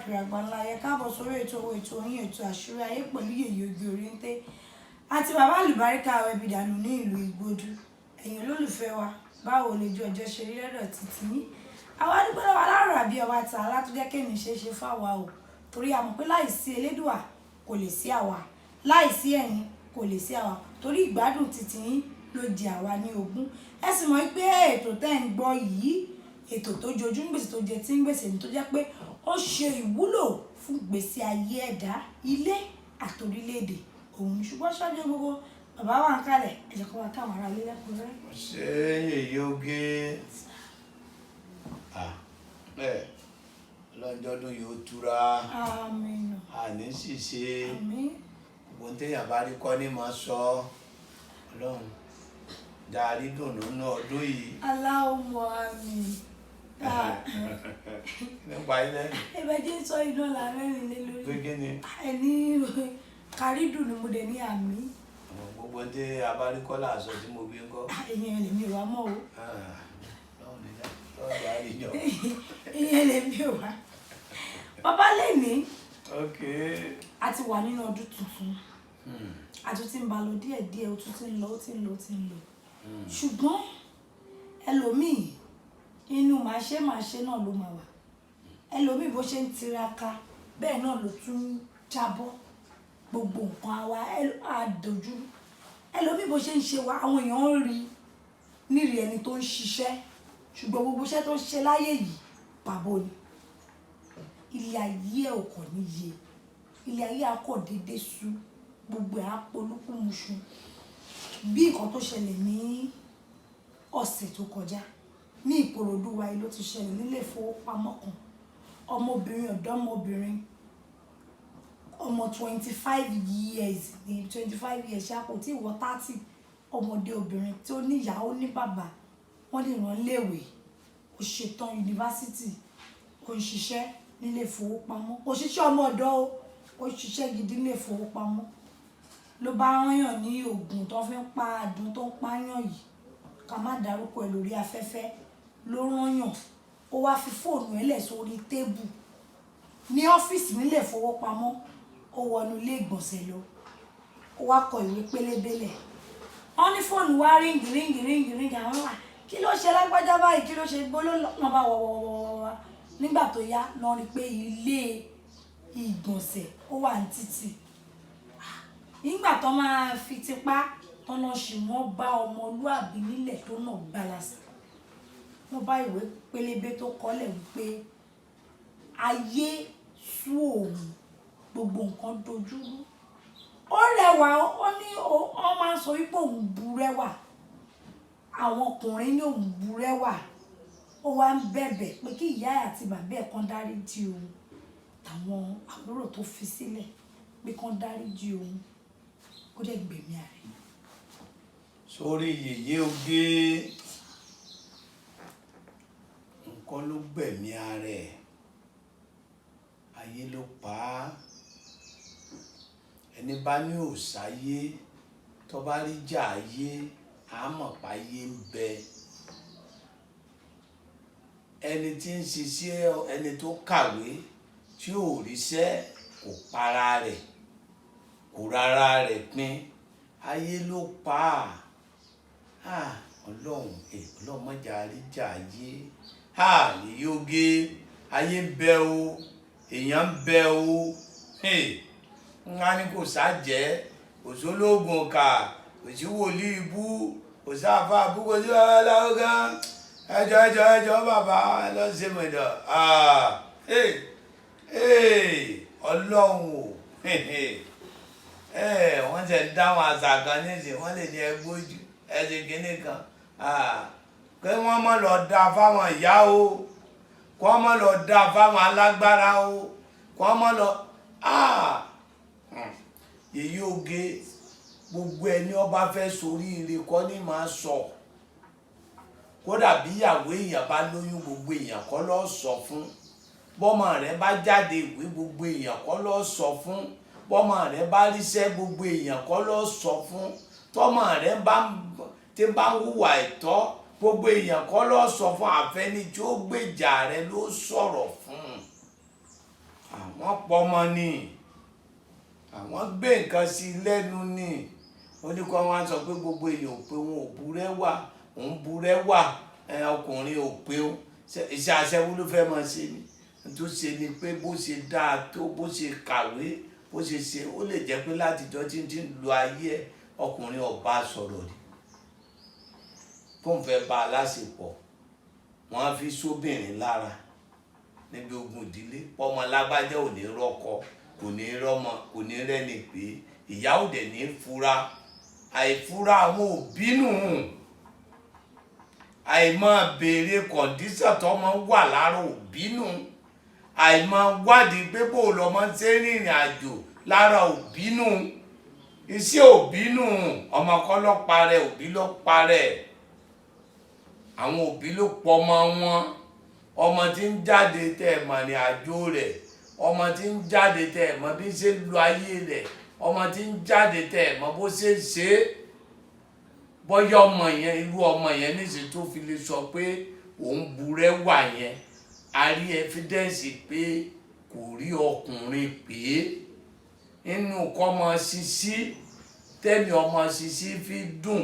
Káàkiri àgbáńlá ayé, káàbọ̀ sórí ètò owó, ètò oyin, ètò Àṣírí Ayé pẹ̀lú Yèyé Oge Òrìǹté àti bàbá àlùbáríkà Ẹbídànù ní ìlú Ìgbòdú. Ẹ̀yin olólùfẹ́ wa, báwo lójú ọjọ́ ṣe rí lọ́dọ̀ títí yín? Àwa dúpẹ́ lọ́wọ́ alárò àbí ọba tààlà tó jẹ́ kéèmí ṣe é ṣe fáwa o, torí a mọ̀ pé láìsí Elédùà kò lè sí àwa, láìsí ẹ̀yin kò lè sí àwa, torí ìgbádùn títí yín ló di àwa ní ogún. Ẹ sì mọ̀ pé ètò tẹ́ ń gbọ́ yìí, ètò tó jojú ń gbèsè, tó jẹ tí ń gbèsè ní, tó jẹ́ pé ó ṣe ìwúlò fún gbèsè ayé ẹ̀dá, ilé àtòrílẹ̀-èdè òun. Ṣùgbọ́n ṣáájú gbogbo, bàbá wa ń kalẹ̀, ẹ jẹ́ kó wa káwọn ará ilé lẹ́kùnrẹ́rẹ́. Ṣé Yèyé Oge ẹ lọ́jọ́dún yóò túra. Àmín. Àní ṣìṣe. Àmín. Gbogbo téèyàn bá rí kọ́ ní máa sọ. Ọlọ́run dárí dùnú nínú ọdún yìí. Aláwọ̀ àmín. Nípa ilé. Ẹbẹ jẹ́ sọ iná là rẹ́rìn lé lórí. Pé kí ni? Ẹni kárí dùnú, mo dẹ̀ ní àmín. Gbogbo tí a bá rí kọ́ làásọ tí mo gbé ń kọ́. Ìyẹn lèmi wá mọ́ o. Lọ́run ní lọ́run dárí jọ. Ìyẹn lèmi wá. Bàbá, lè ní a ti wà nínú ọdún tuntun, a tún ti ń ba lọ díẹ̀díẹ̀, ó tún ti ń lọ, ó ti ń lọ, ó ti ń lọ. Ṣùgbọ́n ẹlòmíì, inú màá ṣe màá ṣe náà ló máa wà. Ẹlòmíì, bó ṣe ń tiraka bẹ́ẹ̀ náà ló tún ń jábọ́. Gbogbo nǹkan àwa á dojú. Ẹlòmíì, bó ṣe ń ṣe wa, àwọn èèyàn ń rí nírì ẹni tó ń ṣiṣẹ́, ṣùgbọ́n gbogbo iṣẹ́ tó ń ṣe láyé yìí, pàbó ni. Ilé ayé ẹ̀ ò kàn níye, ilé ayé á kọ̀ déédéé sú, gbogbo ẹ̀ á polúkúmuṣu. Bí nǹkan tó ṣẹlẹ̀ ní ọ̀sẹ̀ tó kọjá ní Ìkòròdú wa yìí ló ti ṣẹlẹ̀, nílé ìfowópamọ́ kan. Ọmọbìnrin, ọ̀dọ́mọbìnrin, ọmọ 25 years ní, 25 years ṣá, kò tí ì wọ 30, ọmọdé obìnrin tí ó ní ìyá, ó ní bàbá, wọ́n lè rán léèwé, ó ṣetán yunifásítì, ó ń ṣiṣẹ́ nílé ìfowópamọ́. Kò ṣiṣẹ́ ọmọ ọ̀dọ́ o, ó ṣiṣẹ́ gidi nílé ìfowópamọ́. Ló bá rányàn ní oògùn tó fi ń pa àdùn tó ń pààyàn yìí, ká má dárúkọ ẹ̀ lórí afẹ́fẹ́, ló rányàn. Ó wá fi fóònù ẹ̀ lẹ̀ sórí table ní ọ́fíìsì nílé ìfowópamọ́. Ó wọnú ilé ìgbọ̀nsẹ̀ lọ, ó wá kọ ìwé pélébé lẹ̀. Wọ́n ní fóònù wá ring, ring, ring, ring. Àwọn wà, kí ló ṣe lágbájá báyìí? Kí ló ṣe gbóló lọ́nà bá wọ̀wọ̀wọ̀wọ̀? Nígbà tó yá, lọ rí i pé ilé ìgbọ̀nsẹ̀ ó wà ní títì. Nígbà tó máa fi tipá tọ́nà ṣì, wọ́n bá ọmọlúàbí nílẹ̀ tó nà gbalasa. Wọ́n bá ìwé pélébé tó kọ́lẹ̀ wípé ayé sú òun, gbogbo nǹkan dojúrú. Ó rẹwà, ó ní wọ́n máa ń sọ wípé òun bu rẹwà, àwọn ọkùnrin ní òun bu rẹwà. Ó wá ń bẹ̀bẹ̀ pé kí ìyá ẹ̀ àti bàbá ẹ̀ kan dáríjì òun, tàwọn àbúrò tó fi sílẹ̀, pé kán dáríjì òun. Ó dẹ̀ gbẹ̀mí ààrẹ. Sórí Yèyé Oge, nǹkan ló gbẹ̀mí ara ẹ̀, ayé ló pa á. Ẹni bá ní òsáyé, tó bá rí jà ayé, á mọ̀ páyé ń bẹ. Ẹni tí ń ṣiṣẹ́, ẹni tó kàwé tí ò ríṣẹ́, kò para rẹ̀, kò rárá rẹ̀ pin, ayé ló pa á. Ọlọ́run, Ọlọ́run má jà rí jà ayé. Yèyé Oge, ayé ń bẹ o, èèyàn ń bẹ o. Ń á ní kò sájẹ́, kò sólógùn kà, kò sí wòlíì ibú, kò sáfà bú, kò sí babaláwo gan. Ẹjọ́, ẹjọ́, ẹjọ́, bàbá ẹ lọ ṣe mọ̀dọ̀. Ọlọ́run o. Wọ́n ti ń dáhùn àṣà kan nísìnyí, wọ́n lè ní ẹgbójú ẹsẹ̀ kínní kan pé wọ́n má lọ dá fáwọn ìyá o, kí wọ́n má lọ dá fáwọn alágbára o, kí wọ́n má lọ. Yèyé Oge, gbogbo ẹni ọba fẹ́ soríire kọ́ ni máa sọ. Kódà bí ìyàwó èèyàn bá lóyún, gbogbo èèyàn kọ́ ló sọ fún. Bọ́mọ rẹ̀ bá jáde ìwé, gbogbo èèyàn kọ́ ló sọ fún. Bọ́mọ rẹ̀ bá ríṣẹ́, gbogbo èèyàn kọ́ ló sọ fún. Tọ́mọ rẹ̀ bá tí bá ń hùwà ẹ̀tọ́, gbogbo èèyàn kọ́ ló sọ fún. Àfẹ́ni tí ó gbèjà rẹ̀ ló sọ̀rọ̀ fún. Àwọn pọmọ ni, àwọn gbé nǹkan sí i lẹ́nu ni. Ó ní kó wọn sọ pé gbogbo èèyàn ò pé, wọn ò burẹ́wà, òun burẹ́wà, ọkùnrin ò pé ó iṣẹ́ aṣẹ́wó ló fẹ́ máa ṣe ni. Tó ṣe ni pé bó ṣe dáa tó, bó ṣe kàwé, bó ṣe ṣe, ó lè jẹ́ pé látijọ́ tí ń ti ń lo ayé ẹ̀, ọkùnrin ọba sọ̀rọ̀ rí kó ń fẹ́ bá a láṣepọ̀. Wọ́n á fi sóbìnrin lára níbi ogun ìdílé, pọ́mọ lágbájá ò ní rọ́kọ, kò ní rọ́mọ, kò ní rẹ́ni pé ìyá ò dẹ̀ ní fura. Àìfura àwọn òbí nù, àìmọ̀ béèrè condition tọ́mọ wà lára òbí nù, àìmọ̀ wádìí pé bó lọmọ ṣe ń rìnrìn àjò lára òbí nù, iṣẹ́ òbí nù. Ọmọ kọ́ ló parẹ́, òbí ló parẹ́. Àwọn òbí ló pọmọ wọn. Ọmọ tí ń jáde tẹ́ ẹ̀ mọ̀ ní àjò rẹ̀, ọmọ tí ń jáde tẹ́ ẹ̀ mọ̀ bí ṣe ń lo ayé rẹ̀, ọmọ tí ń jáde tẹ́ ẹ̀ mọ̀ bó ṣe ń ṣe é. Bọ́yá ọmọ yẹn, irú ọmọ yẹn níṣẹ́ tó fi lè sọ pé òun burẹ́ wà yẹn, a rí evidence pé kò rí ọkùnrin pé nínú kọ́mọ sisi tẹ́mi ọmọ sisi fi dùn.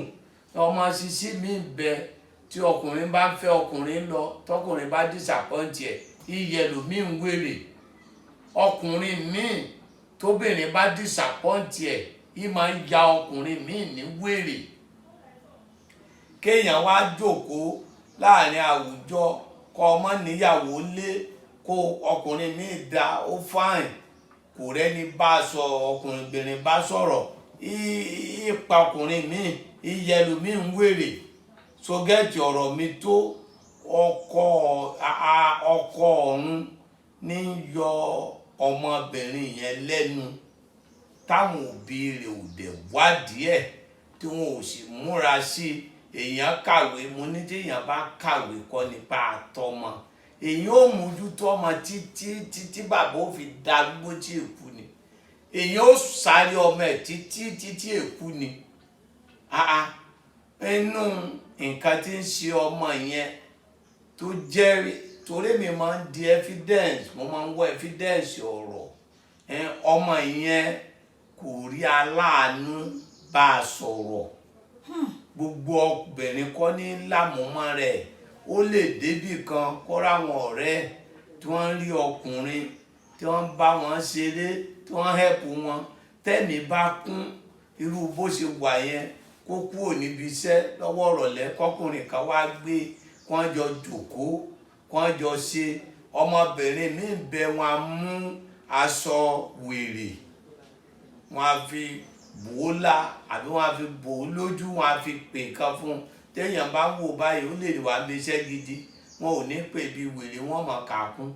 Ọmọ sisi mi bẹ tí ọkùnrin bá ń fẹ́ ọkùnrin lọ, tọkùnrin bá disappoint ẹ̀, iyẹ lòmíì ń wèrè. Ọkùnrin míì tóbìnrin bá disappoint ẹ̀, yìí máa ń ya ọkùnrin míì ní wèrè. Kéèyàn wá jókòó láàrin àwùjọ, kọ ọmọ níyàwó lé, kó ọkùnrin míì da ó fine, kò rẹ́ni bá sọ, ọkùnrin obìnrin bá sọ̀rọ̀, ìpa ọkùnrin míì, iyẹ lòmíì ń wèrè. Sọgẹ́tì ọ̀rọ̀ mi tó ọkọ ọkọ ọ̀run ní yọ ọmọbìnrin yẹn lẹ́nu, táwọn òbí rẹ̀ ò dẹ̀ wádìí ẹ̀, tí wọn ò sì múra sí i. Èèyàn kàwé, mo ní tí èèyàn bá kàwé kọ́ nípa àtọmọ, èèyàn ò mójútó ọmọ títí títí bàbá ò fi darúgbó tí èkú ni. Èèyàn ò sáré ọmọ ẹ̀ títí títí èkú ni. Inú nǹkan tí ń ṣe ọmọ yẹn tó jẹ́, torí mi máa ń di evidence, mo máa ń wọ evidence ọ̀rọ̀. Ọmọ yẹn kò rí aláàánú bá a sọ̀rọ̀. Gbogbo obìnrin kọ́ ní lámùmọ́ rẹ̀. Ó lè débì kan kó ráwọn ọ̀rẹ́ tí wọ́n ń rí ọkùnrin tí wọ́n ń bá wọn ṣeré, tí wọ́n help wọn. Tẹ́mi bá kún irú bó ṣe wà yẹn, kó kúrò níbi iṣẹ́ lọ́wọ́ ọ̀rọ̀lẹ́, kọkùnrin kan wá gbé, kí wọ́n jọ jòkóó, kí wọ́n jọ ṣe. Ọmọbìnrin míì bẹ, wọn á mú aṣọ wèrè, wọn á fi bò ó lá àbí wọn á fi bò ó lójú, wọn á fi pè nǹkan fún un. Téèyàn bá wò báyìí, ó lè wà níbi iṣẹ́ gidi, wọn ò ní pè bí wèrè, wọn mọ̀ kà kún.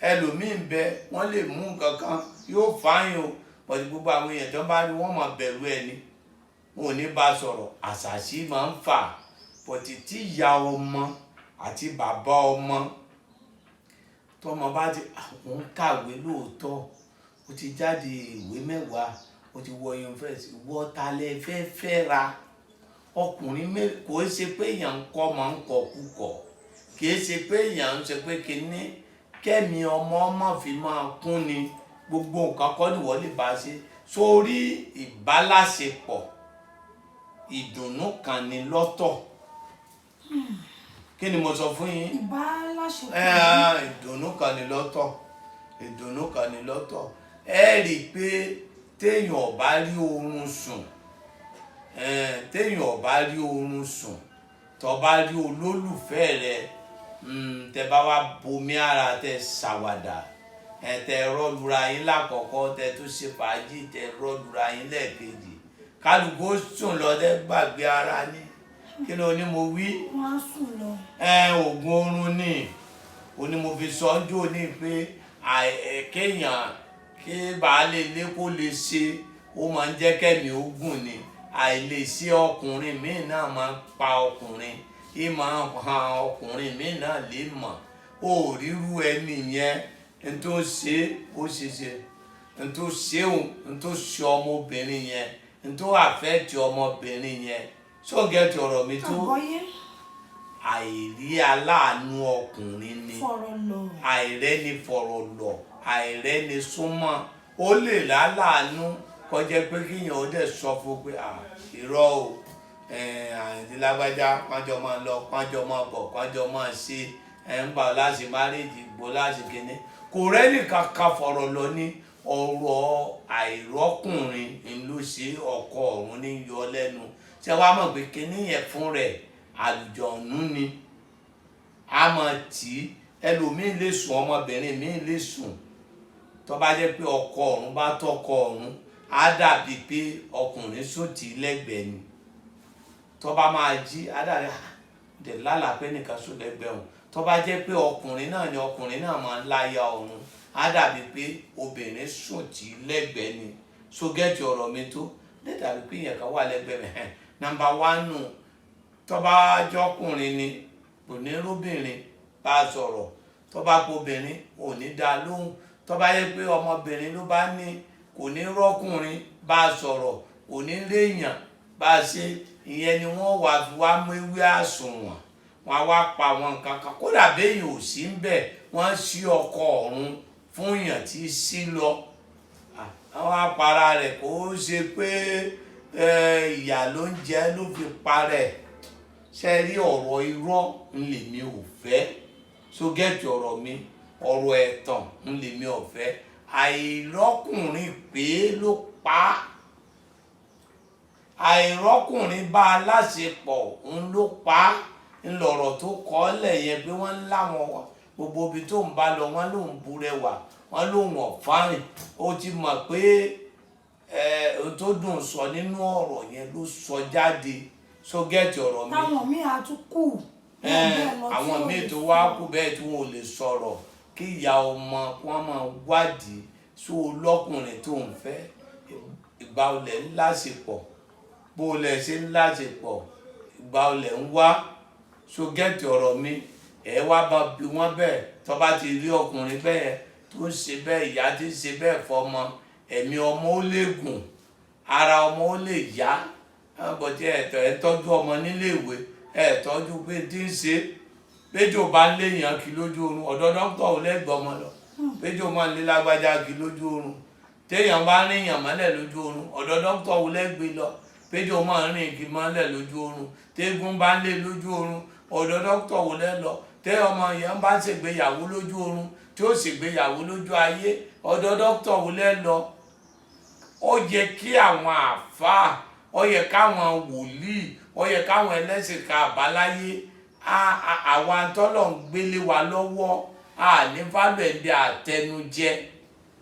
Ẹlòmíín bẹ, wọ́n lè mú nǹkan kan, yóò fáyín o, pọ̀jù gbogbo àwọn èèyàn tó bá rí wọ́n mọ̀ bẹ̀rù ẹ ni, wọn ò ní bá a sọ̀rọ̀. Àṣàṣì máa ń fà pọ̀tì tí ìyá ọmọ àti bàbá ọmọ, tọmọ bá ti àwọn ń kàwé lóòótọ́, ó ti jáde ìwé 10, ó ti wọ yunifásitì, wọ́ ta lẹ fẹ́ fẹ́ ra ọkùnrin mé. Kò í ṣe pé èèyàn ń kọ́ ọmọ ń kọ kúkọ̀, kì í ṣe pé èèyàn ń ṣe pé kinní kẹ́mi ọmọ ọmọ fi máa kún ni. Gbogbo nǹkan kọ́ ni wọ́n lè bá ṣe sórí ìbáláṣepọ̀. Ìdùnnú kan ni lọ́tọ̀. Kí ni mo sọ fún yín? Ìbáláṣepọ̀. Ìdùnnú kan ni lọ́tọ̀, ìdùnnú kan ni lọ́tọ̀. Ẹ rí i pé téèyàn ò bá rí oorun sùn, téèyàn ò bá rí oorun sùn, tó bá rí olólùfẹ́ rẹ, tẹ bá wá bomi ara, tẹ ṣàwàdà, tẹ rọ́lura yín lákọ̀ọ́kọ́, tẹ tó ṣe fàájì, tẹ rọ́lura yín lẹ́ẹ̀kejì, kálukú ó sùn lọ, tẹ gbàgbé ara ní. Kí ló ní mo wí? Wọ́n á sùn lọ. Oògùn oorun ni. Ó ní mo fi sọ ọ́ jò ní pé kéèyàn kí baálé ilé kó lè ṣe, ó máa ń jẹ́ kẹ́mi ó gùn ni. Àìlèṣe ọkùnrin míì náà máa ń pa ọkùnrin, í máa ń han ọkùnrin míì náà lè mọ̀. Ó ríru ẹni yẹn n tó ṣe, ó ṣe ṣe n tó ṣeun, n tó ṣe ọmọbìnrin yẹn, n tó affect ọmọbìnrin yẹn. Sóńgẹ̀tì ọ̀rọ̀ mi tó? Àgbọ́yé. Àìrí aláàánú ọkùnrin ni. Fọ̀rọ̀ lọ. Àìrẹ́ni fọ̀rọ̀ lọ. Àìrẹ́ni súnmọ́ ó lè láláàánú kọjá pé kíyàn ó dẹ̀ sọ fún pé à irọ́ o, àǹtí lágbájá kánjọ máa lọ, kánjọ máa bọ̀, kánjọ máa ṣe ẹ̀ ń gbà láti márèjì gbó láti kíní. Kò rẹ́nì kankan fọ̀rọ̀ lọ ní ọ̀rọ̀ àìrọ́kùnrin ń ló ṣe ọkọ ọ̀run ní yọ lẹ́nu. Ṣé wàá mọ̀ pé kíní yẹn fún rẹ̀ àlùjọ̀nú ni a máa tì í. Ẹlòmíín lè sùn, ọmọbìnrin míín lè sùn, tó bá jẹ́ pé ọkọ ọ̀run bá tọkọ ọ̀run, á dàbí pé ọkùnrin sùn tì í lẹ́gbẹ̀ẹ́ ni. Tó bá máa jí, á dàbí dẹ̀ lálàá pé nìkan sùn lẹ́gbẹ̀ẹ́ òun. Tó bá jẹ́ pé ọkùnrin náà ni, ọkùnrin náà máa ń láya ọ̀run, á dàbí pé obìnrin sùn tì í lẹ́gbẹ̀ẹ́ ni. So gẹ́tì ọ̀rọ̀ mi tó lè dàbí pé èèyàn kan wà lẹ́gbẹ̀ẹ́ mi. Hẹ́n, number one nù, tó bá jọkùnrin ni kò ní róbìnrin bá a sọ̀rọ̀, tó bá pobìnrin ò ní dá lóhùn, tó bá yẹ pé ọmọbìnrin ló bá ní kò ní rọ́kùnrin bá a sọ̀rọ̀, kò ní réèyàn bá a ṣe. Ìyẹn ni wọ́n wà fi wá mú ewé àsùnwọ̀n, wọ́n á wá pa àwọn nǹkan kan, kódà béèyàn ò sí ń bẹ̀, wọ́n ṣí ọkọ ọ̀run fún èèyàn tí sí lọ. Àwọn apara rẹ̀ kò ṣe pé ìyà ló ń jẹ ló fi parẹ́. Ṣe rí ọ̀rọ̀ irọ́ ń lèmi ò fẹ́. So gẹ́tì ọ̀rọ̀ mi, ọ̀rọ̀ ẹ̀tàn ń lèmi ò fẹ́. Àìrọ́kùnrin pé ló pa á, àìrọ́kùnrin bá a láṣepọ̀ ń ló pa á. Ńlọrọ̀ tó kọ́ lẹ̀ yẹn pé wọ́n ń láwọn gbogbo ibi tó ń bá lọ, wọ́n lòun burẹwà, wọ́n lòun ọ̀fáàrìn. Ó ti mọ̀ pé ohun tó dùn sọ nínú ọ̀rọ̀ yẹn ló sọ jáde. So gẹ́tì ọ̀rọ̀ mi. Táwọn míì á tún kù bẹ́ẹ̀ lọ tí àwọn ò míì lè tó wá sọ̀rọ̀. Kú bẹ́ẹ̀ tí wọn ò lè sọ̀rọ̀, kí ìyá ọmọ kí wọ́n máa wádìí sí olọ́kùnrin tó ń fẹ́, ìgbà olè ń láṣepọ̀, bó o lẹ̀ ṣe ń láṣepọ̀, ìgbà olè ń wá. So gẹ́tì ọ̀rọ̀ mi, ẹ̀ wá bá bí wọ́n bẹ́ẹ̀. Tó bá ti rí ọkùnrin bẹ́ẹ̀ tó ń ṣe bẹ́ẹ̀, ìyá tí ń ṣe bẹ́ẹ̀ fọmọ, ẹ̀mí ọmọ ó lè gùn, ara ọmọ ó lè yá. Bọ̀dé ẹ̀tọ́ ẹ̀ tọ́jú ọmọ níléèwé, ẹ̀ tọ́jú pé tí ń ṣe péjò bá ń léèyàn kí lójú oorun, ọ̀dọ̀ dókítà ò lẹ́gbọ̀ọ́ ọmọ lọ. Péjò máa ń lé lágbájá kí lójú oorun, téèyàn bá ń ríyàn mọ́lẹ̀ lójú oorun, ọ̀dọ̀ dókítà ò lẹ́gbẹ̀ẹ́ lọ. Péjò máa ń rìn kí mọ́lẹ̀ lójú oorun, téégún bá ń lé lójú oorun, ọ̀dọ̀ dókítà ò lẹ́ lọ. Tẹ́ ọmọ yẹn bá ṣègbéyàwó lójú oorun, tí ó ṣègbéyàwó lójú ayé, ọ̀dọ̀ dókítà ò lẹ́ lọ. Ó yẹ kí àwọn àáfàá, ó yẹ káwọn wòlíì, ó yẹ káwọn ẹlẹ́sìn ká àbáláyé, àwa tọ́lọ̀ ń gbélé wa lọ́wọ́, a ní fálọ̀ ẹ̀bí àtẹnujẹ.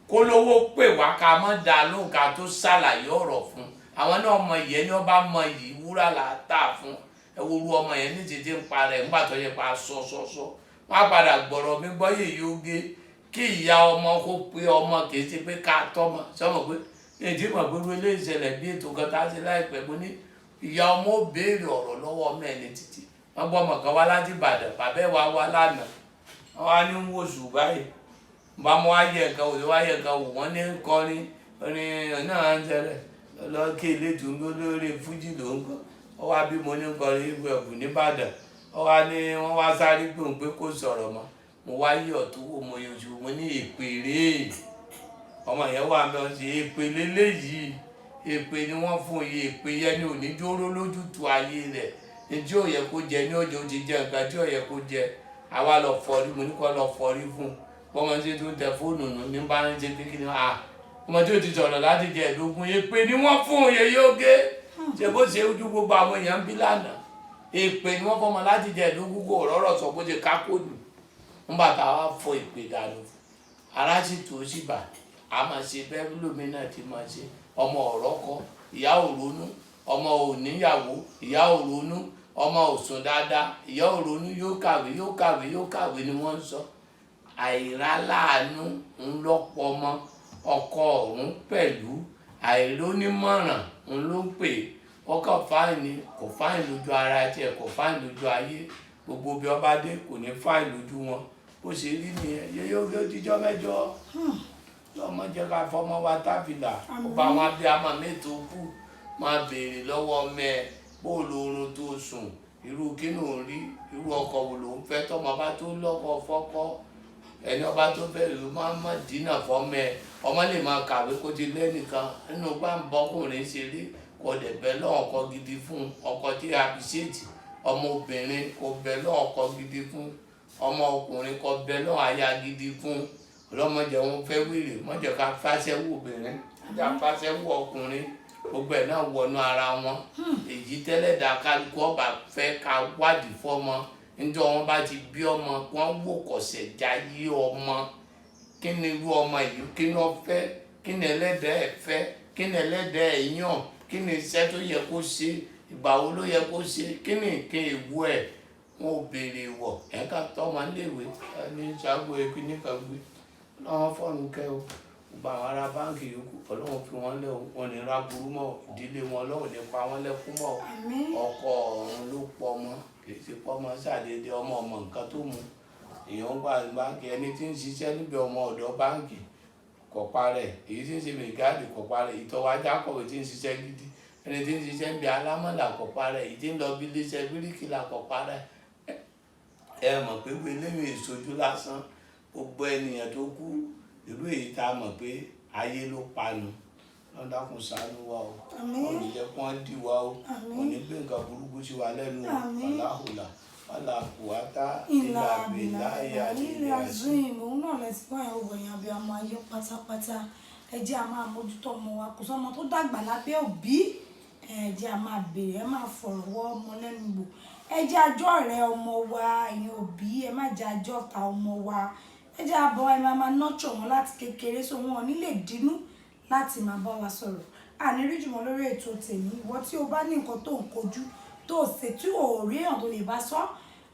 Kó lówó pè wá, ká mọ́ da lóhùn, ká tó ṣàlàyé ọ̀rọ̀ fún àwọn náà. Mọ ìyẹn ni wọ́n bá mọ yìí, wúrà là á tà fún. Ẹ wo irú ọmọ yẹn ní tètè ń parẹ́ ńgbà tó yẹ pa sọ́sọ́sọ́. Wọ́n á padà gbọ̀rọ̀ mi gbọ́ yèyí oge. Kí ìyá ọmọ kó pe ọmọ, kì í ṣe pé ká tọ́mọ sọmọ pé èyí mọ̀ pé irú eléyìí ṣẹlẹ̀ bí ètò kan tá a ṣe láìpẹ́. Mo ní ìyá ọmọ ó béèrè ọ̀rọ̀ lọ́wọ́ ọmọ ẹ̀ ní títì. Wọ́n gbọ́ ọmọ kan wá láti Ìbàdàn, bàbá ẹ̀ wá wá lánàá, wọ́n wá ní wò sùn báyìí, bá mo wá yẹ nǹkan wò, wá yẹ nǹkan wò, wọ́n ní kọrin orin náà ń ṣẹlẹ̀ lọ́kè ilé ìtúndó lórí fújì ló ń kọ́. Ó wá bí mo ní kọrin ìgbẹ̀bù nìbàdàn, ó wá ní wọ́n wá sáré pé òun pé kò sọ̀rọ̀ mọ́. Mo wá yí ọ̀tún wò, mo yọjú, mo ní èpè rèé. Ọmọ yẹn wà mí ọ̀sẹ̀ èpè lélẹ́yìí, èpè ni wọ́n fún yìí, èpè yẹn ni òní dúró lójútu ayé rẹ̀ ní tí ò yẹ kó jẹ ní ọjọ́ ti jẹ nǹkan tí ò yẹ kó jẹ. Àwa lọ fọrí, mo ní kó lọ fọrí fún bọ́mọ ṣe tó ń tẹ fóònù nù ní bá ń ṣe kékeré. À ọmọ tí ò ti sọ̀rọ̀ láti jẹ ìdógún, èpè ni wọ́n fún yẹ yóò gé ṣe bó ṣe ojú gbogbo àwọn èèyàn ń bí lánàá. Èpè ni wọ́n fọmọ láti jẹ ìdógún, kò rọ́rọ̀ sọ bó ṣe kákòdù nígbà tá a wá fọ èpè dànù, ara sì tó sì bà á máa ṣe bẹ́ẹ̀. Lómi náà ti máa ṣe ọmọ ọ̀rọ̀ kọ, ìyá ò ronú, ọmọ ò níyàwó, ìyá ò ronú, ọmọ ò sùn dáadáa, ìyá ò ronú, yóò kàwé, yóò kàwé, yóò kàwé ni wọ́n ń sọ. Àìráláàánú ń lọ́pọ̀ ọmọ ọkọ ọ̀run pẹ̀lú àìrónímọ̀ràn ń ló ń pè ọkọ̀ fáìní, kò fáìn lójú ara tiẹ̀, kò fáìn lójú ayé, gbogbo bí ọba dé kò ní fáìn lójú wọn. Bó ṣe rí nìyẹn. Yóò yóò jíjọ́ mẹ́jọ lọ́mọ jẹ́ ká fọmọ wa tábìlà. Ọba àwọn abiyamọ mẹ́tò kù máa béèrè lọ́wọ́ ọmọ ẹ bó lo oorun tó sùn, irú kí ló ń rí, irú ọkọ wo ló ń fẹ́, tọmọ bá tó lọ́kọ fọ́kọ́. Ẹni ọba tó fẹ́ lù máa má dínà fọ́mọ ẹ. Ọmọ lè máa kàwé kó ti lẹ́nìkan nínú bá ń bọ́kùnrin ṣeré, kò dẹ̀ bẹ́ lọ́ ọkọ gidi fún ọkọ tí appreciate. Ọmọ obìnrin kò bẹ́ lọ́ ọkọ gidi fún ọmọ ọkùnrin, kò bẹ́ lọ́ aya gidi fún. Ọlọ́mọdé wọn fẹ́ wèrè, mọ́jọ ká fáṣẹ́wó obìnrin, ká fáṣẹ́wó ọkùnrin, gbogbo ẹ̀ náà wọnú ara wọn. Èyí tẹ́lẹ̀ dá kálukú ọba fẹ́ ká wádìí fọ́mọ níjọ́ wọn bá ti bí ọmọ, wọn wò kọ̀sẹ̀ jáyé ọmọ. Kí ni irú ọmọ yìí? Kí ni ó fẹ́? Kí ni ẹlẹ́dàá ẹ̀ fẹ́? Kí ni ẹlẹ́dàá ẹ̀ yàn? Kí ni iṣẹ́ tó yẹ kó ṣe? Ìgbà wo ló yẹ kó ṣe? Kí ni nǹkan èwo ẹ̀? Wọn ò béèrè wọ̀ ẹ̀ ká tọ́ ọmọ níléèwé ní ṣáàgbó ebi nìkan gbé ọlọ́wọ́n fọ́ọ̀nù kẹ́ o. Gbogbo àwọn ará báǹkì yòókù, Ọlọ́run fi wọ́n lẹ̀ o, wọn ní ra burú mọ́ o. Ìdílé wọn, Ọlọ́run ní pa wọ́n lẹ́kún mọ́ o. Àmín. Ọkọ ọ̀run ló pọ̀ ọmọ, kì í ṣe pọ́ ọmọ ṣàdédé. Ọmọ ọmọ nǹkan tó mu èèyàn ń gbà ní báǹkì. Ẹni tí ń ṣiṣẹ́ níbi ọmọ ọ̀dọ́ báǹkì kọ̀pa rẹ̀, èyí tí ń ṣe mẹgáàdì kọ̀pa rẹ̀, ìtọ́wájà kọ̀wé tí ń ṣiṣẹ́ gidi, ẹni tí ń ṣiṣẹ́ níbi alámọ̀là kọ̀pa rẹ̀, èyí tí ń lọ bí iléeṣẹ́ bíríkìlà kọ̀pa rẹ̀. Ẹ mọ̀ pé wo eléyìí ìṣojú lásán. Gbogbo ènìyàn tó kú ìlú èyí tá a mọ̀ pé ayé ló panu, lọ́dàkùn ṣàánú wa o. Àmín. Ò ní jẹ́ kí wọ́n dì wá o. Àmín. Ò ní gbé nǹkan burúkú sí wa lẹ́nu o. Àmín. Wàláhùlà wàlà kùwátá. Ìlà ìlà bìlà bìlà ilé azim. Òun náà lẹ ti gbọ́ yẹn. Òwò èèyàn bíi ọmọ ayé pátápátá, ẹ jẹ́ a máa mójútó ọmọ wa. Kò sọ́mọ tó dàgbà lábẹ́ òbí. Ẹ jẹ́ a máa béèrè, ẹ máa fọ̀rọ̀ wọ́ ọmọ lẹ́nu wò. Ẹ jẹ́ àjọ ọ̀rẹ́ ọmọ wa. Ẹ̀yin òbí, ẹ má jẹ́ àjọ ọ̀tá ọmọ wa. Ẹ jẹ́ àbọ̀, ẹ máa nurture wọn láti kékeré, so wọn ò ní lè dínú láti máa bá wa sọ̀rọ̀. Àní rí jùmọ̀ lórí ètò tèmi. Ìwọ tí o bá ní nǹkan tó ń kojú, tó ṣe tí o ò rí èèyàn tó lè bá sọ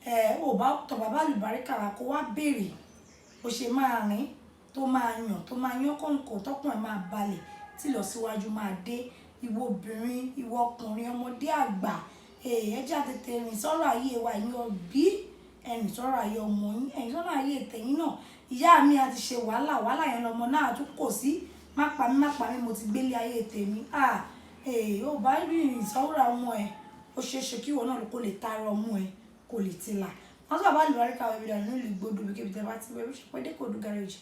ẹ, ò bá tọ̀ bàbá àlùbáríkà wa kó wá béèrè bó ṣe máa rìn, tó máa yàn, tó máa yán kọ̀ǹkọ̀, tọkùn ẹ̀ máa balẹ̀, tí ìlọsíwájú máa dé. Ìwọ obìnrin, ìwọ ọkùnrin, ọmọdé, àgbà, ẹ jẹ́ á tètè rìn sọ́rọ̀ ayé wa. Ẹ̀yin òbí, ẹ rìn sọ́rọ̀ ayé ọmọ yín, ẹ̀yin sọ́rọ̀ ayé tẹ̀yìn náà. Ìyá mi a ti ṣe wàhálà, wàhálà yẹn lọmọ náà tún kò sí. Má pa mí, má pa mí, mo ti gbélé ayé tèmi. Ah, ó bá rìn sọ́rọ̀ ọmọ ẹ̀, ó ṣeé ṣe kí ìwọ náà kó lè tara ọmọ ẹ̀ kó lè ti là. Wọ́n sọ bàbá àlùbáríkà wẹ̀ bí dànù nílùú Ìgbòdo, bí kébi tẹ́ bá ti wẹ̀ bí ṣe pé dé Kòdú garage,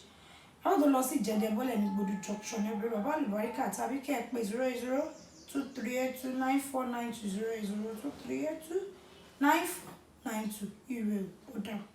àwọn tó lọ sí Ìjẹ̀dẹ̀ bọ́lẹ̀ ní Gbòdú junction ní ọbẹ̀ bàbá àlùbáríkà, tàbí kẹ́ ẹ pé 08023829492, 08023829492. Ire o, ó dàbọ̀.